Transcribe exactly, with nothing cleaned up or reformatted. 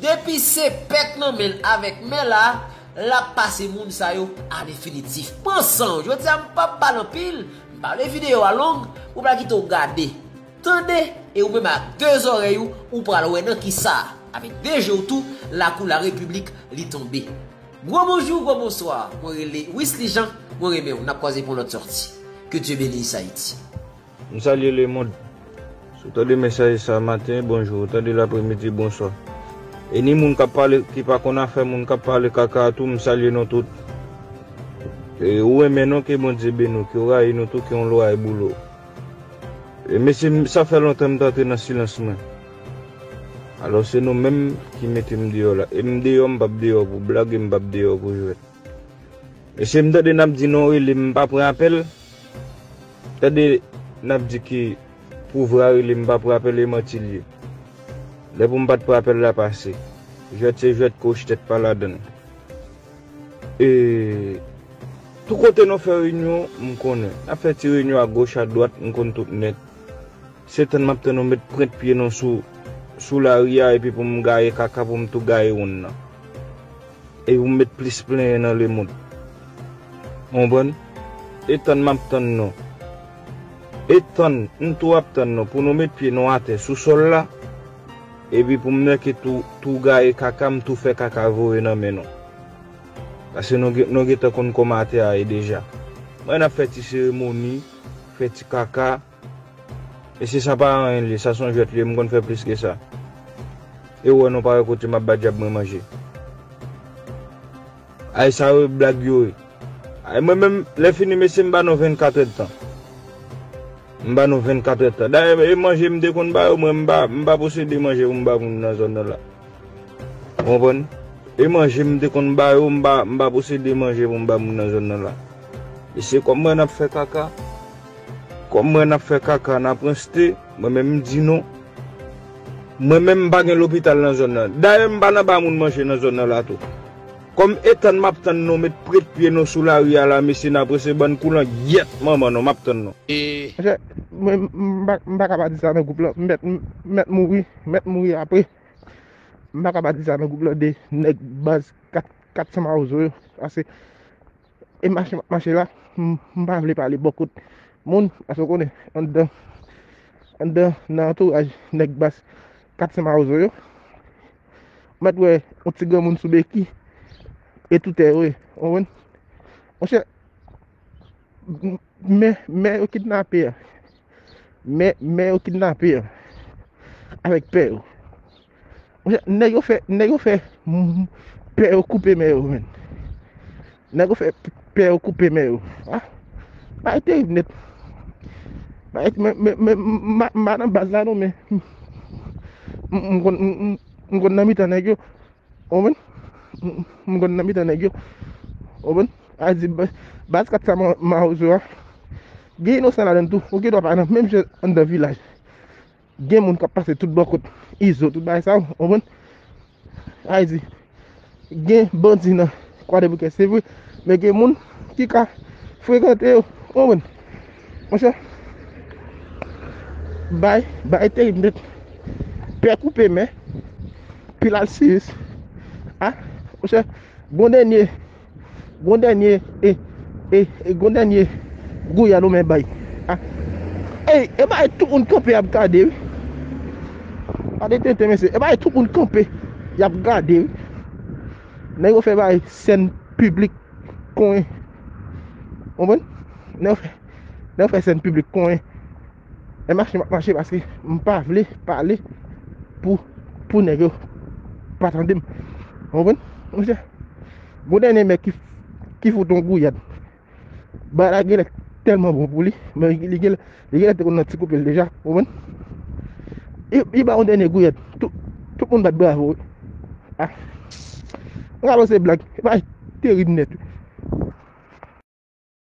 Depi se pèk nan men l avèk mè la, l ap pase moun sa yo a lenfinitif. Pran san w, jodi a m p ap pale anpil, m pa vle videyo a long, pou m pa kite w gade. Tande, e ou menm ak de zòrèy ou, ou pral wè nan kisa, avèk de je w tou, lakou larepiblik li tonbe. Gwo bonjou, gwo bonswa, mwen rele Wisly Jean, mwen renmen w, n ap kwaze pou yon lòt sòti. Que Dieu bénisse Haïti. M salye lemonn. Si w tande mesaj sa maten, bonjou. Ou tande l apremidi, bonswa. E ni moun k ap pale, ki pa konn afè moun k ap pale kaka a tou, m salye nou tout. E ou renmen nou, ke Bondye beni w, ke w rayi nou tou, ke yon lwa e boule w. E mesye, m, sa fè lontan m t antre nan silans mwen. Alò, se nou menm ki mete m deyò la. E m deyò, m p ap deyò pou blag, e m p ap deyò pou jwèt. Mesye, m tande n ap di non rele m pa pran apèl. Tande n ap di ki pou vra rele m pa pran apèl, e manti l ye. Lè pou m pa t pran apèl la pase. Jwèt se jwèt, kouch tèt pa ladann. E tou kote nou fè reyinyon, m konnen. N ap fè ti reyinyon agoch, adwat, m konn tout nèt. Se tann m ap tann nou met pwent pye nou sou, sou lari a, epi pou m gaye kaka, pou m tou gaye wonn nan. E pou m met plis plenyen nan lemonn. Konprann? E tann m ap tann nou. E tann, m tou ap tann nou, pou nou met pye nou atè sou sòl la, epi pou m nèke tou, tou gaye kaka, m tou fè kaka voye nan men nou. Paske nou gen, nou gentan konn kòman atè a ye deja. Mwen ap fè ti seremoni, fè ti kaka, e se sa pa anyen li ye, sa se yon jwèt li ye, m konn fè plis ke sa. E ou wè nou pa wè kote m ap ba dyab mwen manje. Ay, sa yo blag yo ye. Ay, mwen menm, lè fini, mesye, m ba nou vennkat èdtan. M ba nou vennkat èdtan. Dayè, e manje m te konn ba yo, mwen, m pa, m pa posede manje pou m ba moun nan zòn nan la. Ou konprann? E manje m te konn ba yo, m pa, m pa posede manje pou m ba moun nan zòn nan la. E se kòm mwen n ap fè kaka. Kòm mwen n ap fè kaka, n ap ranste, mwen menm m di nou. Mwen menm m pa gen lopital nan zòn nan. Dayè m pa nan ba moun manje nan zòn nan la tou. Kòm e tann m ap tann nou met pwent pye nou sou lari a la, mesye, n ap ranse bann koulangyèt manman nou, m ap tann nou. E Monchè, mwen, m pa, m pa ka pa di sa nan gwoup lan. M mèt, m mèt mouri, m mèt mouri apre. M pa ka pa di sa nan gwoup lan de nèg baz kat, kat san mawozo yo. Pase, e mache m ap mache la, m, m pa vle pale bò kot moun, pase w konnen, anndan, anndan nan antouraj nèg baz kat san mawozo yo, ou mèt wè yon ti granmoun sou beki, e toutè yo ye, w konprann? Monchè, m, mè, mè yo kidnape a. Mè, mè yo kidnape a. Avèk pè yo. Monchè, nèg yo fè, nèg yo fè, mm, pè yo koupe men yo, menn. Nèg yo fè pè yo koupe men yo. Ah, bagay terib nèt. Bagay, men, men, men, m, m, m pa nan baz la non, men m, m, m konn, m, m, m konn nan mitan nèg yo. Ou konprann? M, m, m konn nan mitan nèg yo. Ou konprann? A di, ba, baz kat sa ma, mawozo a. Gen inosan ladann tou. Ou gen dwa pa nan menm jan anndan vilaj. Gen moun k ap pase tout bò kot Izo, tout bagay sa yo, ou konprann? Ayiti, gen bandi nan Kwadèboukè, se vre, men gen moun ki ka frekante yo, ou konprann? Monchè, bay, bay terib nèt. Pè koupe men, pil al siris. A, monchè, gon dènye Gon dènye, e, e, e, gon dènye gouyad ou men bay. A. Ey, e bay tout moun kanpe y ap gade, wi. Gade tenten, mesye. E bay tout moun kanpe y ap gade, wi. Nèg yo fè bay sèn piblik konyen. Konprann? Nèg yo fè, nèg yo fè sèn piblik konyen. E mache m ap mache paske m pa vle pale pou, pou nèg yo pa tande m. Ou konprann? Monchè, gon dènye mè ki, ki fout yon gouyad. Bagay la genlè tèlman bon pou li, men li genlè, li genlè te konn nan ti koupe l deja, ou konprann? Li, li ba yon dènye gouyad. Tout, tout moun bat bravo, wi. A. Mwen ka panse blag. Bagay terib nèt, wi.